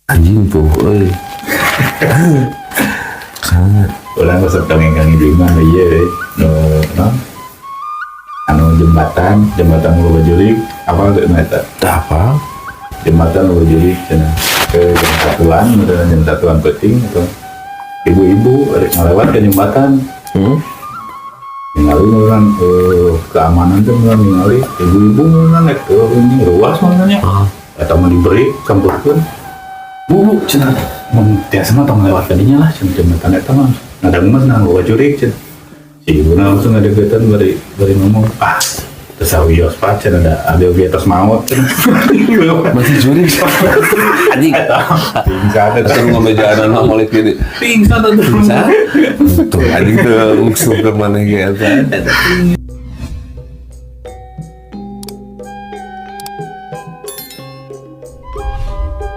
Anjing tuh euy. Sangat. Urang resep dongeng Kang Ibing mah nu ieu nu non anu jembatan, jembatan loba jurig apa teu nu eta? Tah apa? Jembatan loba jurig cenah ke jam satuan, udah jam satuan peuting atau ibu-ibu rek ngalewat ke jembatan. Ningali orang keamanan tuh mulai ningali ibu-ibu mulai naik ke ini ruas makanya. Atau mau diberi sampeurkeun, "Bu, Bu," cenah, "mun tiasa mah tong lewat kadinya lah," cenah, "jembatan eta mah ngadang mah cenah loba jurig," cenah. Si ibuna langsung ngadeukeutan bari bari ngomong, "Ah, teu sawios, Pak," cenah, "da abi oge tos maot," cenah. Masih jurig. Anjing. Eta pingsan eta. Terus ngomejaan mah mulai gini. Pingsan atuh. Pingsan? Tuh anjing tuh usul ke mana ge eta. Eta pingsan.